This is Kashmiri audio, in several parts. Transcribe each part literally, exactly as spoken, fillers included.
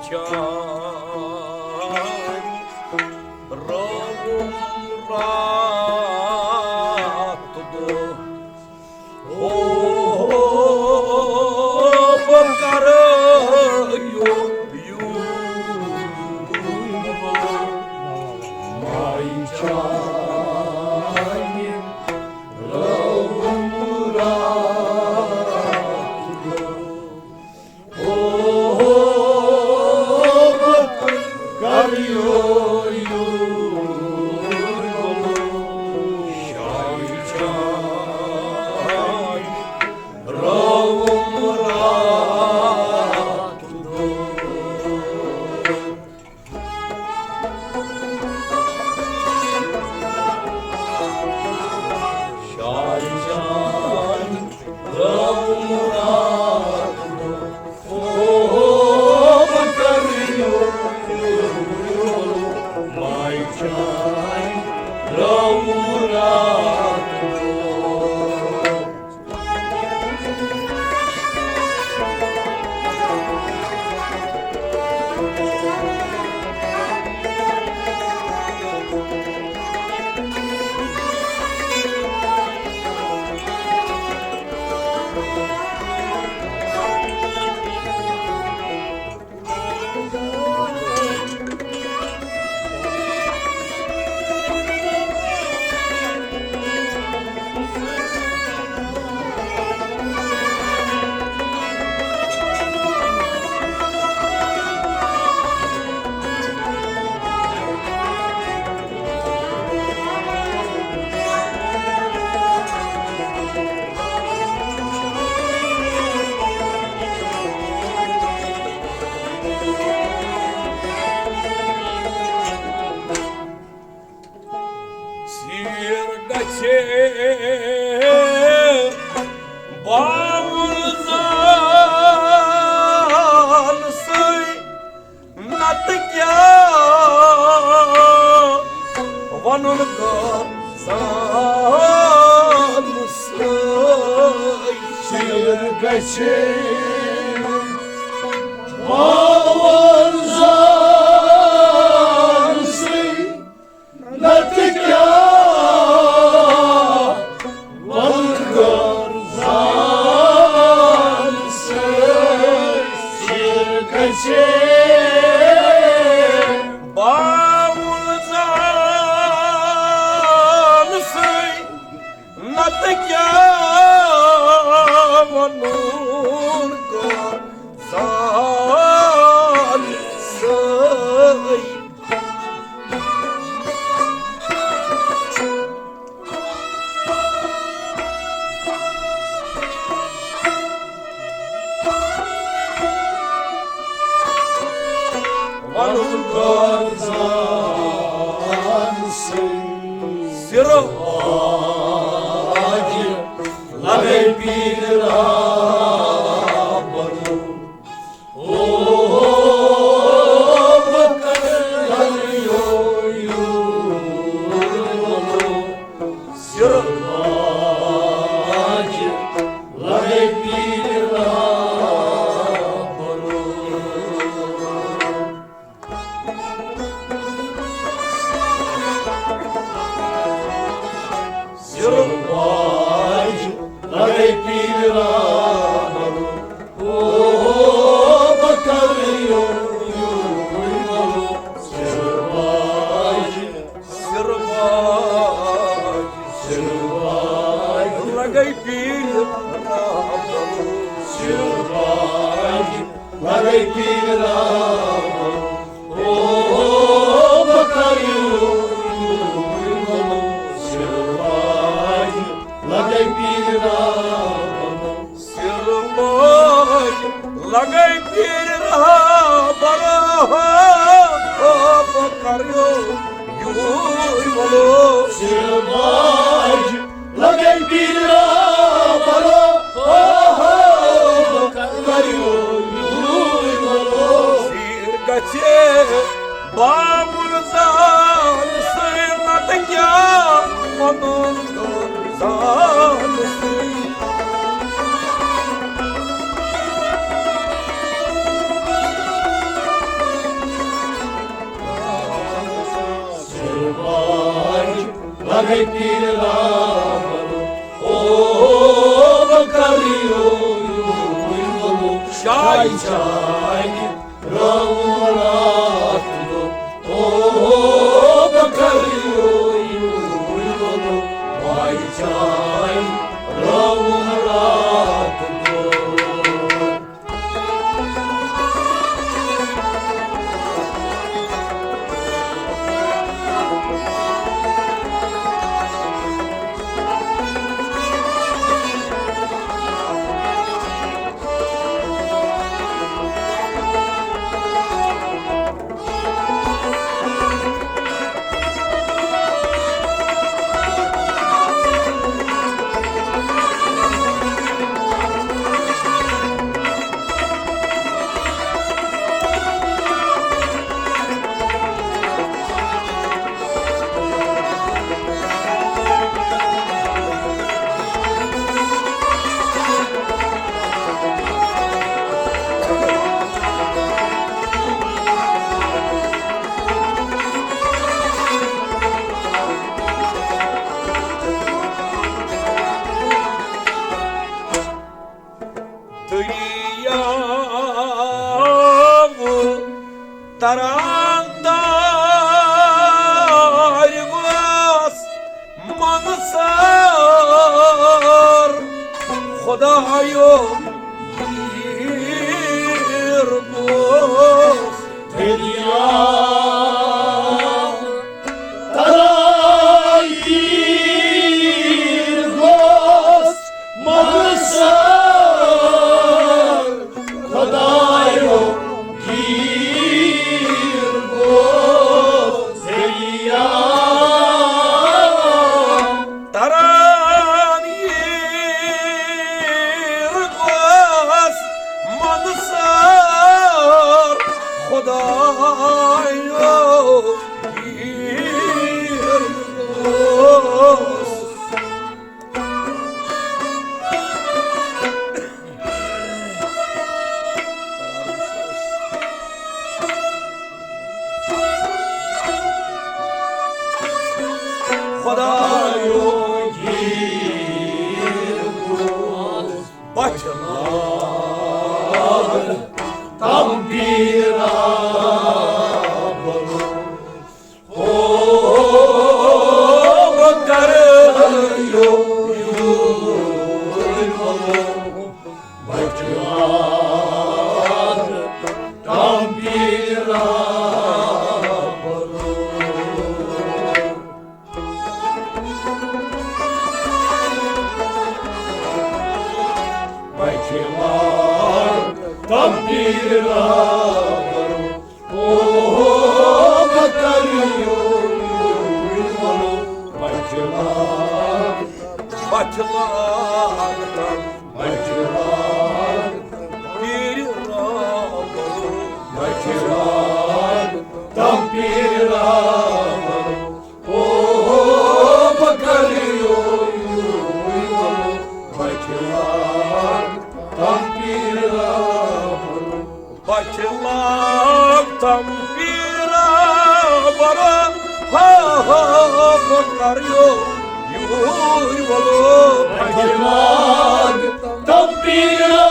چانہِ رٲوُم راتھ دۄہ۔ او بہٕ کرٕ یوٗ، یوٗ، ماے چانہِ رٲوُم راتھ دۄہ۔ او بہٕ کرٕ یوٗ، یوٗ، شاے چانہِ رٲوُم راتھ دۄہ۔ شاے چانہِ رٲوُم راتھ دۄہ۔ او بہٕ کرٕ یوٗ، یوٗ، ماے چانہِ رٲوُم راتھ دۄہ۔ ژیٖر گژھِ باوُل زان سٕے، نتہٕ کیٛاہ وَنُن گار زان سٕے۔ ژیٖر گژھِ باوُل زان سٕے، نتہٕ کیٛاہ وَنہٕ گار زان سٕے۔ ژیٖر گژھِ باوُل زان سٕے، نتہٕ کیٛاہ وَنُن گار زان سٕے۔ وَنُن گار زان سٕے۔ سِرٕ واجہِ لگے پیٖرِ رابَنُن۔ او بہٕ کرٕ یوٗ، یوٗ، سِرٕ واجہِ لگے پیٖرِ رابَنُن۔ سِرٕ واجہِ لگے پیٖرِ رابَنُن۔ او بہٕ کرٕ یوٗ، یوٗ، یوٗ، سِرٕ واجہِ، سِرٕ واجہِ، سِرٕ واجہِ لگے پیٖرِ رابَنُن۔ سِرٕ واجہِ لگے پیٖرِ رابَنُن۔ او بہٕ کرٕ یوٗ، سِرٕ واجہِ لگے پیٖرِ رابَنُن۔ سِرٕ واجہِ لگے پیٖرِ رابَنُن۔ او بہٕ کرٕ یوٗ، یوٗ، سِرٕ واجہِ لگے پیٖرِ رابَنُن۔ او بہٕ کرٕ یوٗ، یوٗ، سِرٕ گژھِ باوُل زان سٕے، نتہٕ کیٛاہ وَنُن گار زان سٕے۔ پیٖر رحمان، او بہٕ کَرٕ یوٗ یوٗ وَنُن، شاے شاے رَوُن راتھ دۄہ، او بہٕ کَرٕ یوٗ یوٗ وَنُن، شاے شاے رَوُن راتھ دۄہ۔ دٔریاو تران تارِ گوس منصور، خدایو گیٖر گوس دٔریاو۔ تران تیٖر گوس منصور، خدایو گیٖر گوس دٔریاو۔ تران ییٖر گوس منصور، خدایو گیٖر گوس۔ خدایو گیٖر گوس بچھ لال تم پیٖرا بلو۔ او بہٕ کَرٕ یوٗ یوٗ بچھ لال تم پیٖرا بلو۔ بچھ لال تم پیٖرا بلو۔ او بہٕ کَرٕ یوٗ یوٗ وَنُن، بچھ لال، بچھ لال، بچھ لال، پیٖرِ رام، بچھ لال، تم پیٖرِ رام۔ او بہٕ کَرٕ یوٗ یوٗ وَنُن، بچھ لال، تم پیٖرِ رام۔ بچھ لال تم پیٖرا برا، ہا ہا ہا، بہٕ کَرٕ یوٗ یوٗ وَنُن۔ بچھ لال تم پیٖرا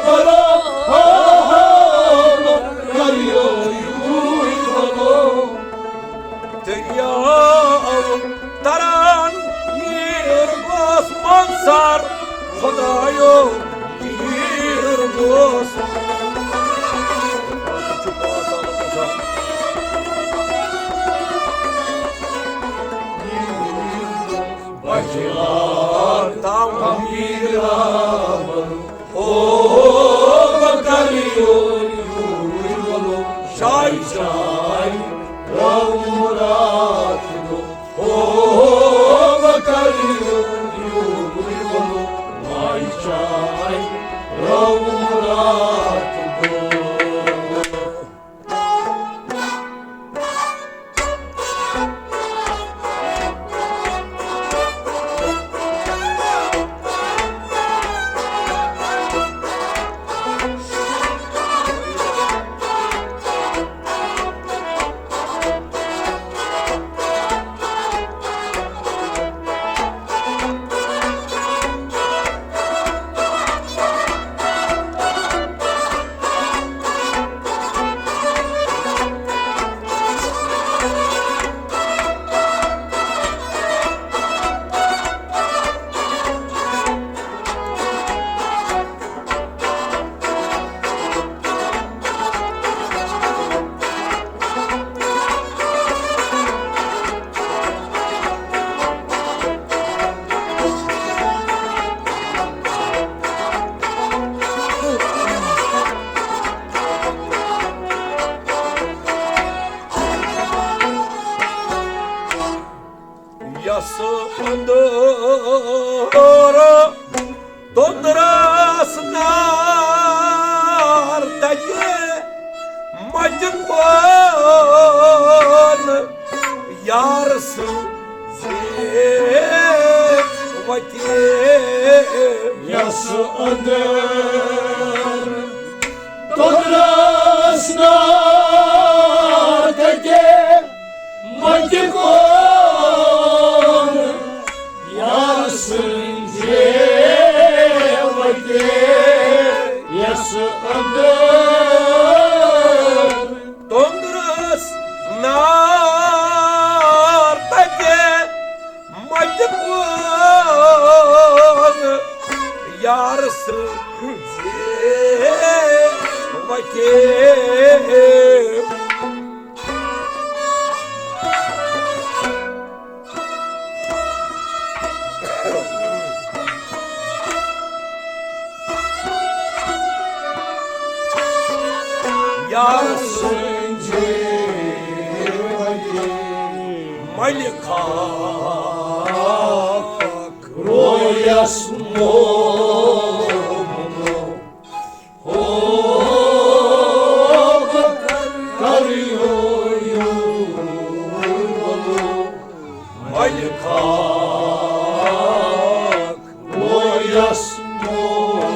برا، ہا ہا ہا، بہٕ کَرٕ یوٗ یوٗ وَنُن۔ دٔریاو تران ییٖر گوس منصور، خدایو گیٖر گوس۔ بچھ لال تم پیٖرا برا، او بہٕ کَرٕ یوٗ سُہ اندر تندرس نار تتہِ متہِ کون یار سٕنٛزِ وتہِ۔ یس اندر تندرس نار تتہِ متہِ کون یار سٕنٛزِ وتہِ۔ یس اندر تندرس نار تتہِ متہِ کون یار سٕنٛزِ وتہِ۔ یار سٕنٛزِ وتہِ ملہِ خاک رویس مومہٕ۔ ہو بہٕ کر یو یو ملہِ خاک رویس مومہٕ۔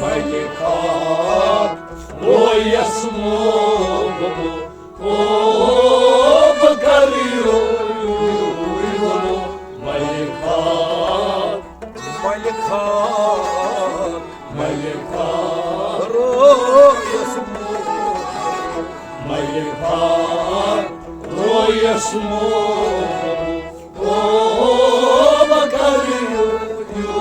ملہِ خاک رویس مومہٕ۔ او بہٕ کر یو یو ملہِ خاک، ملہِ خاک، ملہِ خاک رویس مومہٕ۔ ملہِ خاک رویس مومہٕ۔ او بہٕ کر یو یو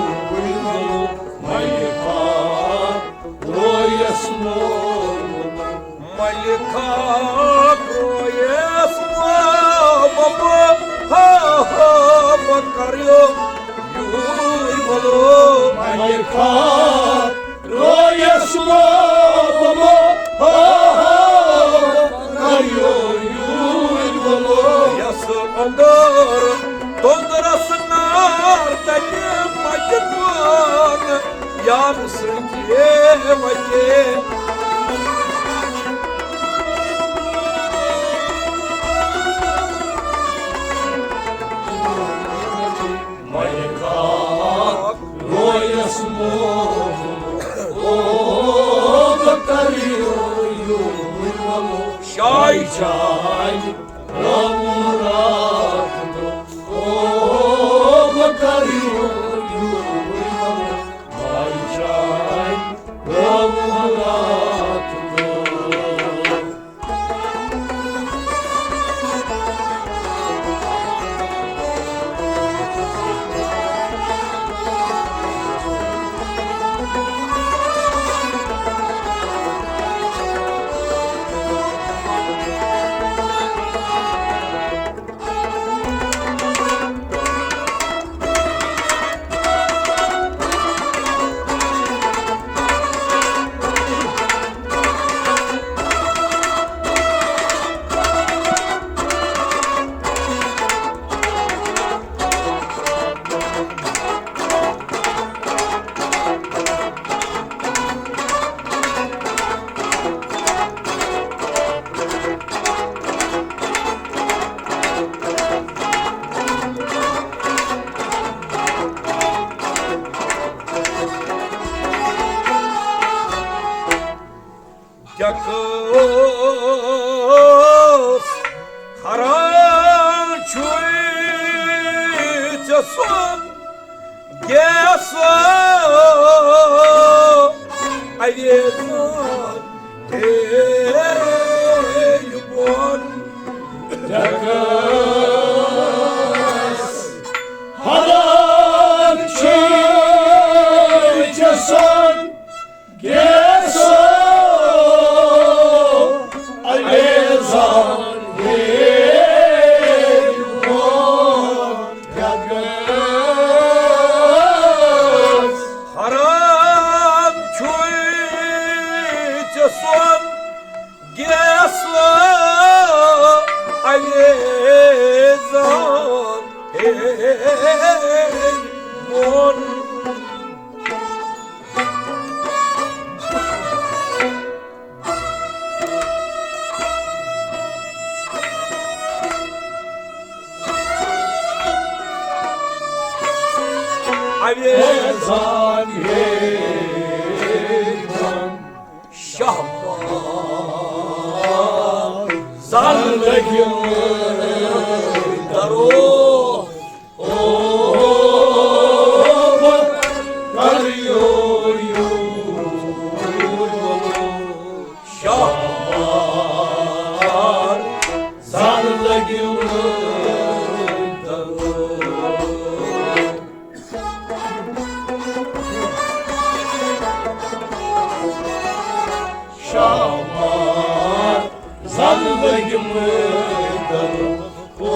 ملہِ خاک رویس مومہٕ۔ ملہِ خاک رویس مومہٕ۔ ہا ہا بہٕ کر یو یو ملہِ خاک رویس مومہٕ۔ ہا ہا کر یو یو ملہِ۔ یس اندر تندرس نار تتہِ متہِ کون یار سٕنٛزِ وتہِ۔ ملہِ خاک رویس مومہٕ۔ او بہٕ کر یو یو ملہِ۔ شاے شاے راتھ دو۔ او بہٕ کر یو یو ملہِ۔ شاے شاے راتھ دو۔ ڈیکس حرام چھُے ژےٚ سون گیس اویزن تیٚلہِ بۄن۔ ڈیکس حرام چھُے ژےٚ سون گیس اویزن تیٚلہِ بۄن۔ ڈیکس حرام چھُے ہے مون۔ اویزان ہے شاہ زن لگیو درو۔ او کریو یو شاہ زن لگیو درو۔ شامار زن لگمٕتۍ درو، او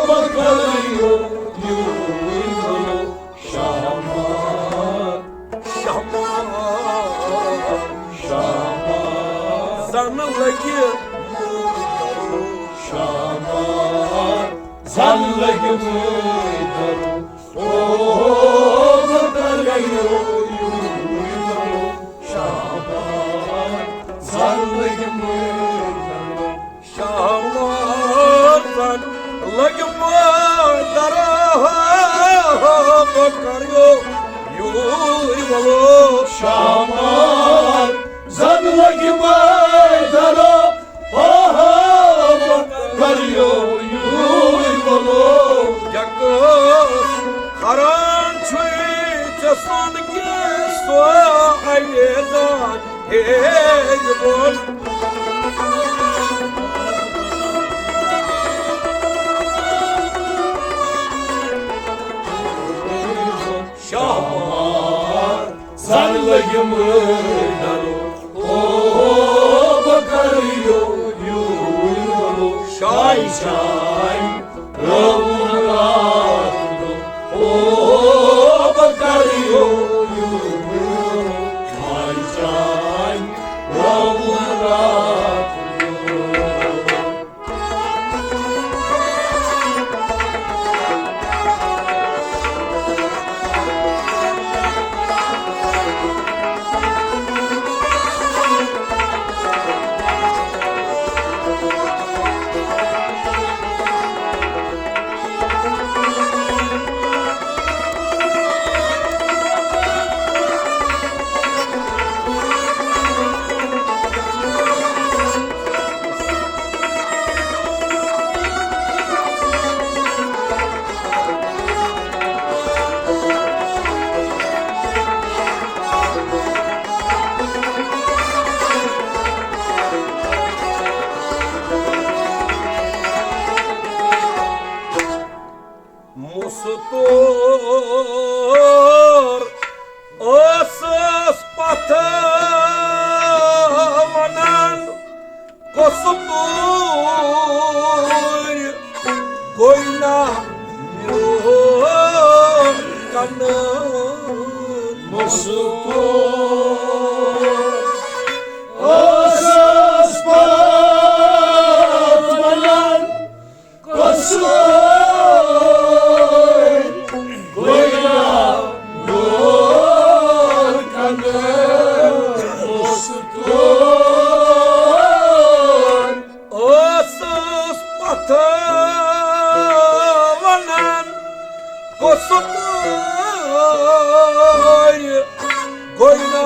بکریو یوٗرۍ ولو۔ شامار، شامار، شامار زن لگمٕتۍ درو۔ شامار زن لگمٕتۍ درو۔ او بکریو یوٗرۍ ولو۔ شامار زن لگمٕتۍ درو۔ شامار زن لگمٕتۍ درو۔ بکریو یوٗرۍ ولو۔ شامار زن لگمٕتۍ درو۔ اوہو، کریو یوٗرۍ ولو۔ یکس خران چھُے ژےٚ سُنٛد کیٛاہ سُہ اویزان ہے یِوان۔ شامار زن لگمٕتۍ درو۔ او بکریو یوٗرۍ ولو۔ شاے شاے روُن راتھ دۄہ۔ او بکریو یوٗرۍ ولو۔ شاے شاے روُن راتھ دۄہ۔ مستور ٲسٕس پتھ ونان، کۄس پوٗرۍ گوٚو نا میون کنہٕ۔ مستور ٲسٕس پتھ ونان، کۄس پوٗرۍ گوٚو نا میون کنہٕ۔ مستور ٲسٕس پتھ ونان، کۄس پوٗرۍ گوٚو نا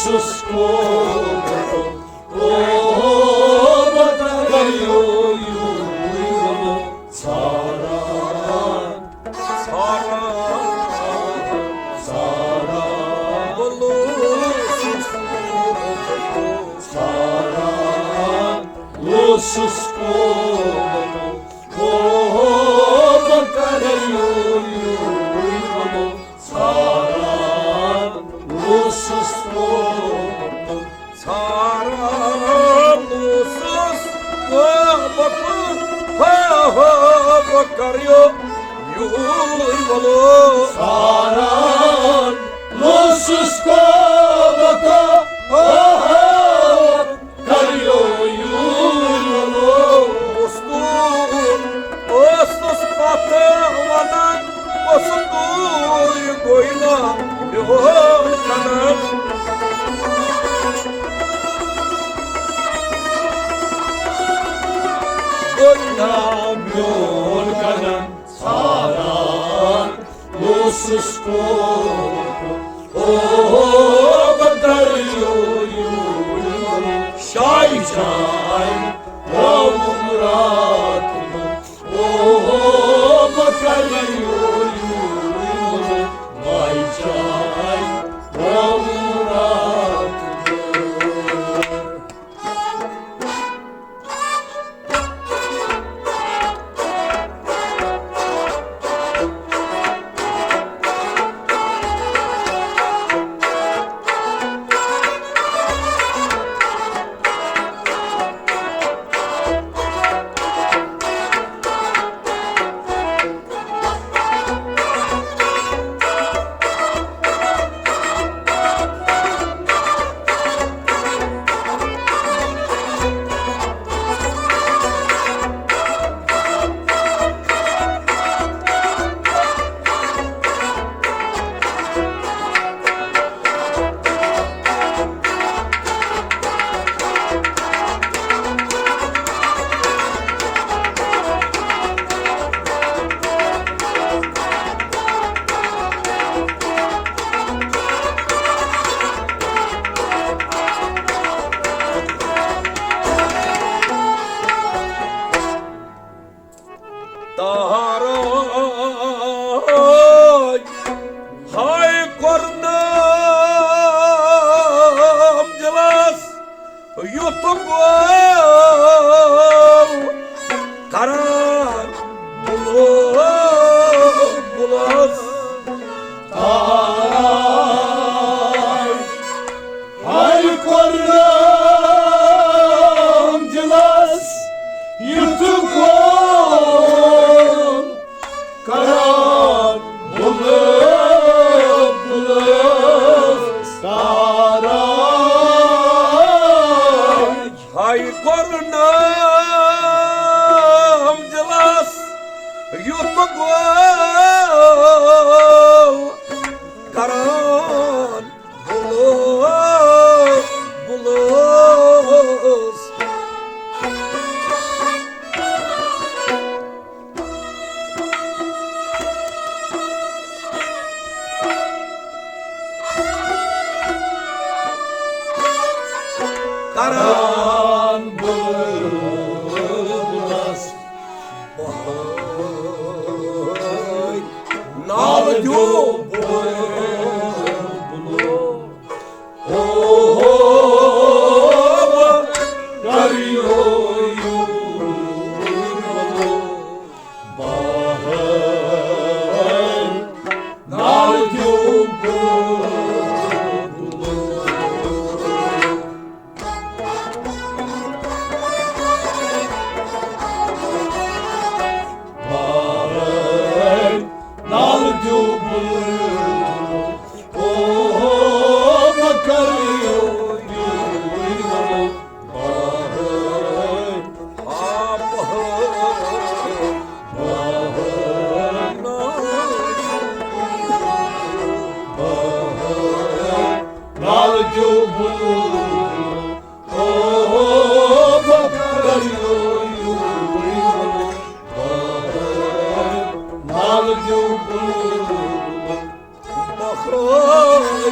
سُسکو بَتہٕ، او بَتہٕ کَریو یوٗرۍ وَلو ژھاران۔ ژھاران، ژھاران، بہٕ لوٗسُس، ژھاران، لوٗسُس کومُت، او بہٕ کَرٕ یوٗرۍ وَلو ژھاران، لوٗسُس کومُت۔ ژھاران اوسُس بہٕ، ہا، ہا، بہٕ کَریو یوٗرۍ وَلو۔ ژھاران اوسُس بہٕ، ہا، ہا، کَریو یوٗرۍ وَلو۔ اوسُس پَتہٕ وَنان، اوسُس توٗرۍ گوٚو نہ میون قدم۔ گوٚو نہ میون قدم ژھاران اوسُس کومُت۔ او بہٕ کَرٕ یوٗرۍ یوٗرۍ شاے شاے ترٛووُم راتھ۔ او بہٕ کَرٕ یوٗرۍ یوٗرۍ ماے جان ترٛووُم راتھ۔ تہارٲے ہاے کوٚرنم دِلس یُتھ گوٚو قرار بُلبُلس۔ تہارٲے ہاے کوٚرنم دِلس یُتھ گوٚو قرار بُلبُلس۔ تہارٲے ہاے کوٚرنم دِلس یُتھ گوٚو قرار بُلبُلس۔ کران بُلبُلس بہٲے نالہٕ دیو بُلبُلو۔ او ہو، بہٲے کریو یوٗرۍ وَلو۔ بہٲے نالہٕ دیو بُلبُلو۔ بہٲے نالہٕ دیو بُلبُلو۔ او ہو، بہٲے کریو یوٗرۍ وَلو۔ بہٲے، آ بہٲے، بہٲے، بہٲے، نالہٕ دیو بُلبُلو۔ او ہو، بہٲے کریو یوٗرۍ وَلو۔ بہٲے نالہٕ دیو بُلبُلو۔ بہٲے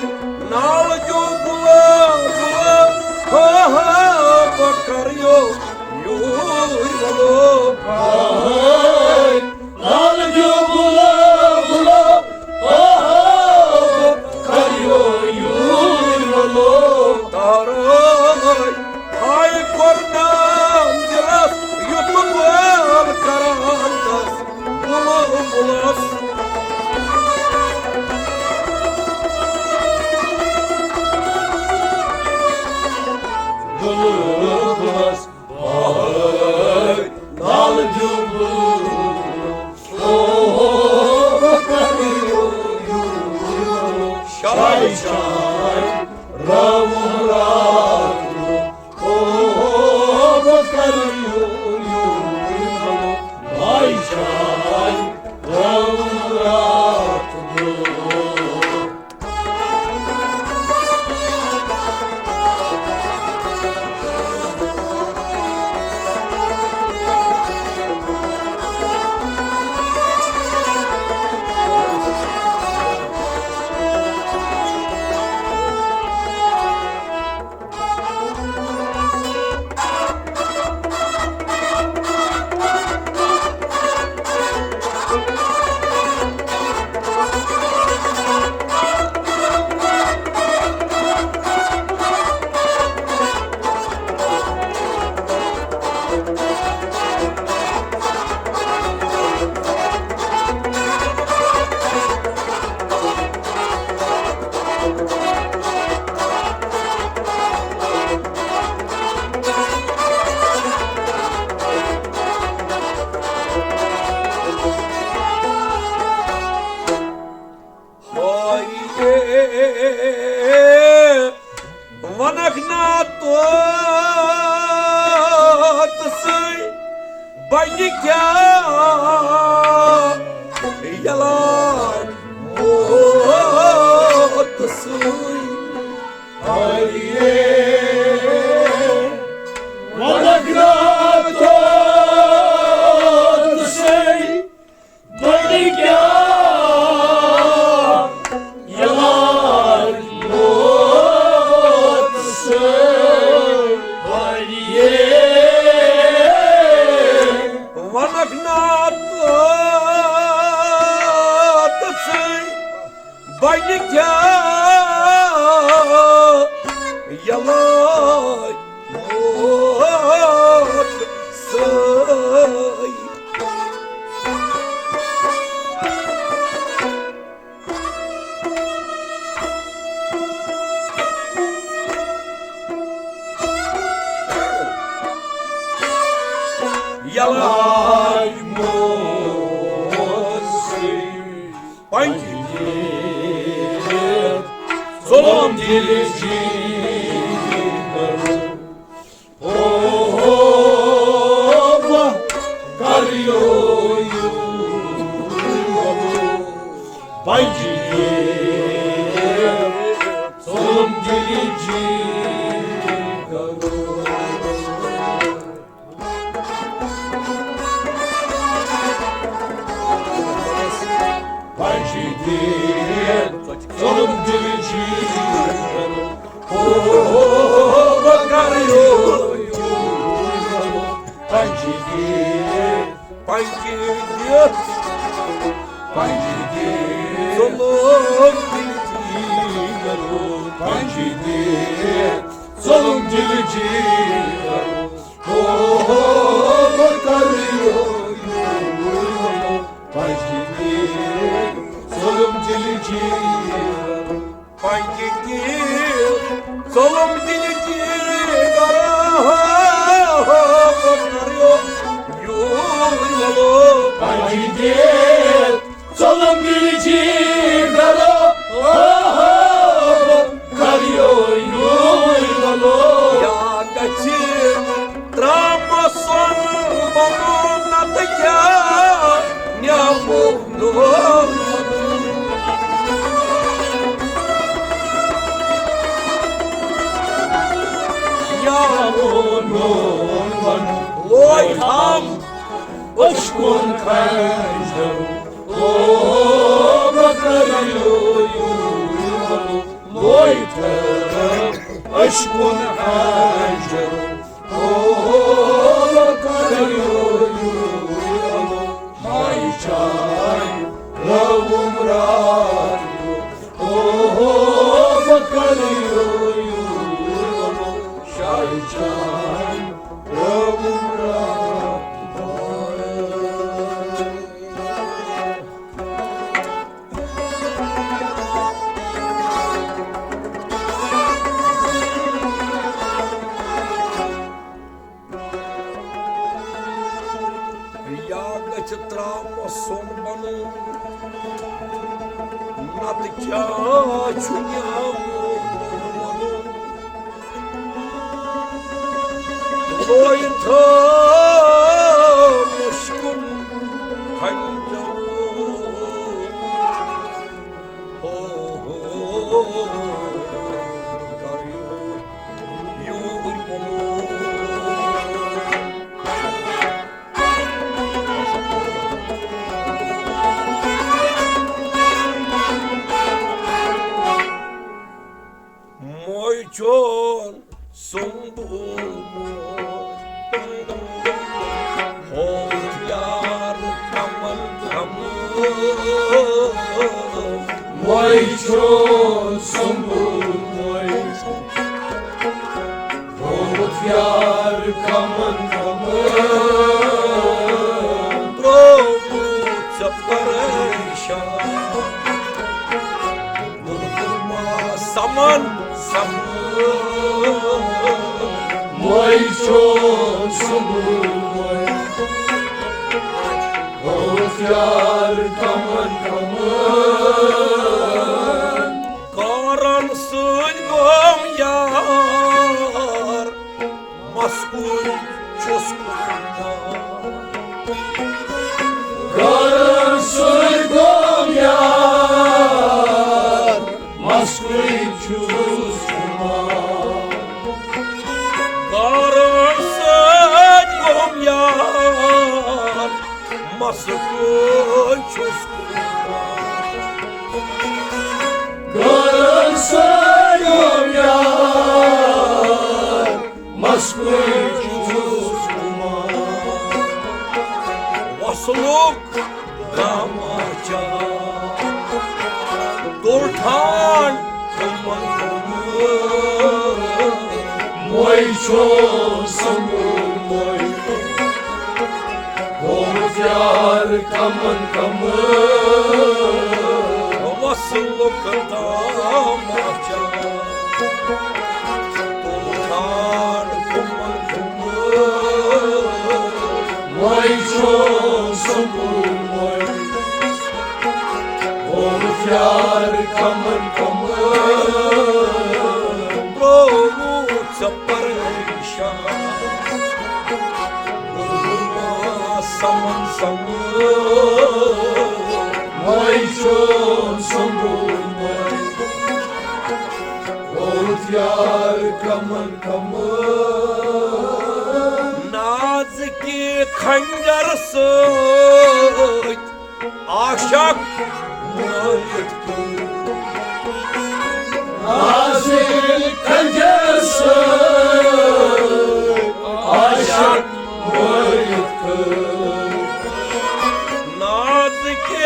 نالہٕ دیو بُلبُلو۔ شاے شاے راوُن راتھ، او بہٕ کَرٕ یوٗ یوٗ، شاے شاے راوُن راتھ۔ ہاے، وَنَکھ نا توتہٕ سٕے بَنہِ کیٛاہ یَلاج موتہٕ سٕے۔ ہاے، وَنَکھ نا توتہٕ سٕے بَنہِ کیٛاہ یَلاج موتہٕ سٕے۔ ہاے، وَنَکھ نا توتہٕ سٕے بَنہِ کیٛاہ یَلاج موتہٕ سٕے۔ یَلاج موتہٕ سٕے۔ پنجہِ دِتھ ظلم دِلہِ جی کرو۔ او، او، بہٕ کر یوٗ یوٗ۔ پنجہِ دِتھ ظلم دِلہِ جی کرو۔ پنجہِ دِتھ ظلم دِلہِ جی کرو۔ او، بہٕ کر یوٗ یوٗ۔ پنجہِ دِتھ، پنجہِ دِتھ، پنجہِ دِتھ ظلم دِلہِ جی کرو۔ پنجہِ دِتھ ظلم دِلہِ جی کرو۔ او، بہٕ کر یوٗ یوٗ۔ پنجہِ دِتھ ظلم دِلہِ جی کرو۔ پنجہِ دِتھ ظلم دِلہِ جی کرو۔ بہٕ کر یوٗ یوٗ۔ پنجہِ دِتھ ظلم دِلہِ جی کرو۔ او، بہٕ کر یوٗ یوٗ۔ یا گژھِ ترٛامہٕ سۄن بَنُن، نَتہٕ کیٛاہ نِیٛامو نوٗن۔ نِیٛامو نوٗن بَنُن۔ لوے تھم أچھ کُن خنجر۔ او، بہٕ کر یوٗ یوٗ۔ لوے تھم أچھ کُن خنجر۔ او، بہٕ کر یوٗ یوٗ۔ شاے شاے راوُن راتھ۔ او، بہٕ کر یوٗ یوٗ۔ شاے شاے راوُن راتھ۔ یا گژھِ ترٛامہٕ سۄن بَنُن، نَتہٕ کیٛاہ چھُ یاوٕ وَنُن، لوے تھٲو مُشکُن کھنٛجرو۔ ہو، ہو، ہو، کر یوٗر، یوٗر کُن۔ موے چون سُمبُل موے، ہووُتھ یار کمن کمن۔ موے چون سُمبُل موے، ہووُتھ یار کمن کمن۔ ترووُتھ ژےٚ پریشان، بُلبُل ما سمن سمن۔ موے چون سُمبُل موے، ہووُتھ یار کمن کمن۔ کارن سۭتۍ گوم یار، مسکوٗر چھُس قربان۔ گرن سۭتۍ گوم یار، مسکوٗر چھُس قربان۔ گرن سۭتۍ گوم یار، مسکوٗر چھُس قربان۔ گرن سۭتۍ گوم یار، مسکوٗر چھُس قربان۔ وصلُک داماچا، تُل ٹھانڈ کمن کمن۔ موے چون سُمبُل موے، ہووُتھ یار کمن کمن۔ وصلُک داماچا، تُل ٹھانڈ کمن کمن۔ موے چون سُمبُل موے، ہووُتھ یار کمن کمن۔ ترووُتھ ژےٚ پریشان، بُلبُل ما سمن سمن۔ موے چون سُمبُل موے، ہووُتھ یار کمن کمن۔ نازکہِ خنجر سۭتۍ عاشق مٲرِتھ کٔر۔ نازکہِ خنجر سۭتۍ عاشق مٲرِتھ کٔر۔ نازکہِ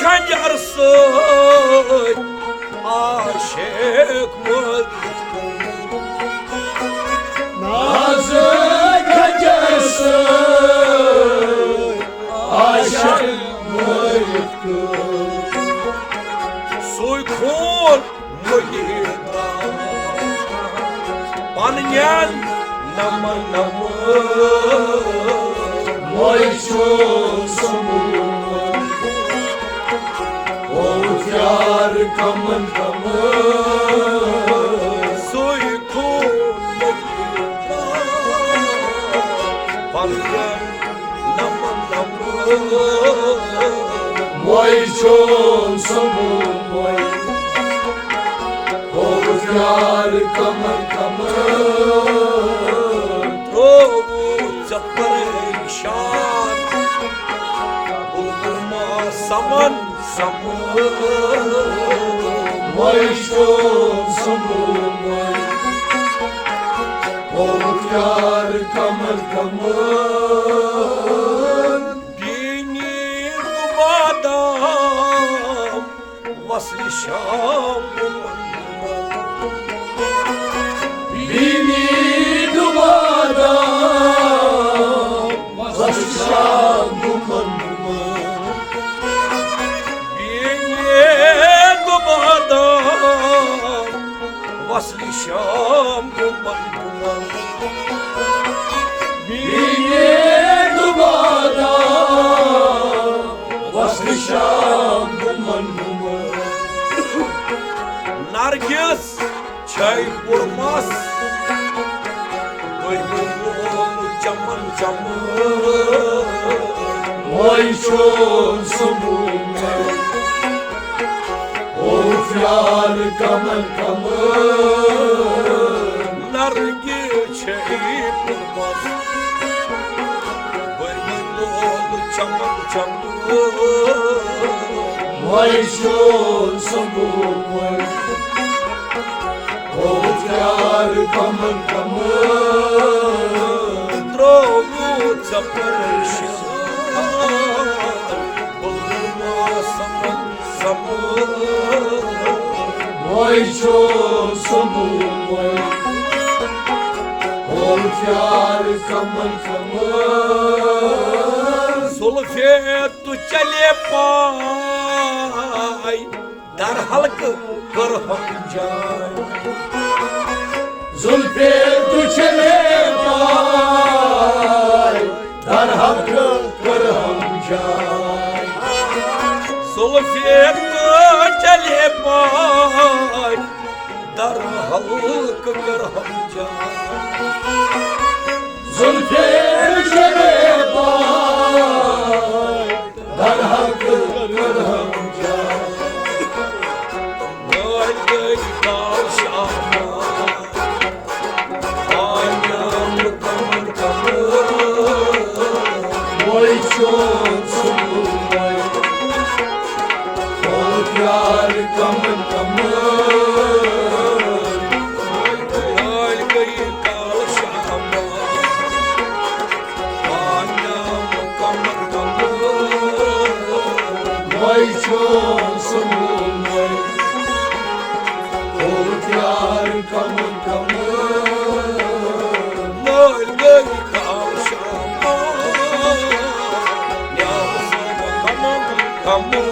خنجر سۭتۍ عاشق مٲرِتھ کٔر۔ نازکہِ خنجر سۭتۍ عاشق مٲرِتھ کٔر۔ سُے خوٗن مٔلِتھ درٛاو پننٮ۪ن نمن نمن۔ موے چون سُمبُل موے، ہووُتھ یار کمن کمن۔ سُے خوٗن مٔلِتھ درٛاو پننٮ۪ن نمن نمن۔ موے چون سُمبُل موے، ہووُتھ یار کمن کمن۔ ترووُتھ ژےٚ پریشان، بُلبُل ما سمن سمن۔ موے چون سُمبُل موے، ہووُتھ یار کمن کمن۔ بیٖنی تہٕ بادام وصلہِ شام گُمن گُمن۔ بیٖنی تہٕ بادام وصلہِ شام گُمن گُمن۔ بیٖنی تہٕ بادام وصلہِ شام گُمن گُمن۔ بیٖنی تہٕ بادام وصلہِ شام گُمن گُمن۔ نرگس چھے پوٚرمس، بٔرمٕتۍ لول چمن چمن۔ وۄنۍ چھُ سمبولمُت، اوس یار کمن کمن۔ نرگس چھے پوٚرمس، بٔرمٕتۍ لول چمن چمن۔ وۄنۍ چھُ سمبولمُت، اوس یار کمن کمن۔ ترٛووُتھ ژےٚ پریشان، بہٕ ما سمن سمن۔ وۄنۍ چھُ سمبولمُت، اوس یار کمن کمن۔ سُلفے تہٕ چلے پاے، در حلقہٕ کٔرہم جاے۔ زُلفے تہٕ چلے پاے، در حلقہٕ کٔرہم جاے۔ سُلفے تہٕ چلے پاے، در حلقہٕ کٔرہم جاے۔ زُلفے تہٕ چلے پاے، در حلقہٕ کٔرہم جاے۔ وۄنۍ گٔے کال شام، آیام کمن کمن۔ وۄنۍ چھُ سمبولمُت، اوس یار کمن کمن۔ وۄنۍ گٔے کال شام، آیام کمن کمن۔ وۄنۍ چھُ سمبولمُت، اوس یار کمن کمن۔ وۄنۍ گٔے کال شام، یار صٲب کمن کمن۔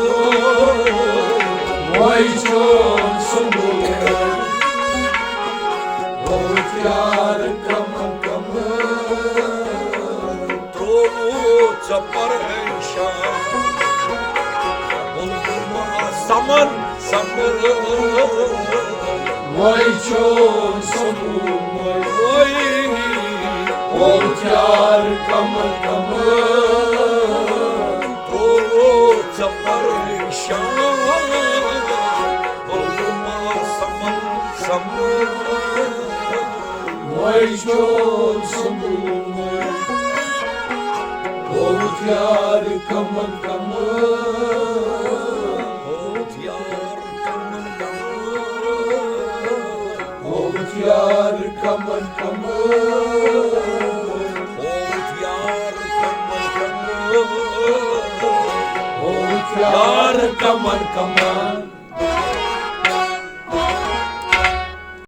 وۄنۍ چھُ سمبولمُت، اوس یار کمن کمن۔ ترٛووُتھ ژےٚ پریشان، بہٕ ما سمن سمن۔ وۄنۍ چھُ سمبولمُت، وۄنۍ اوس یار کمن کمن۔ ترٛووُتھ ژےٚ پریشان، بہٕ ما سمن سمن۔ وۄنۍ چھُ سمبولمُت، اوس یار کمن کمن۔ اوس یار کمن کمن۔ اوس یار کمن کمن۔ اوس یار کمن کمن۔ اوس یار کمن کمن۔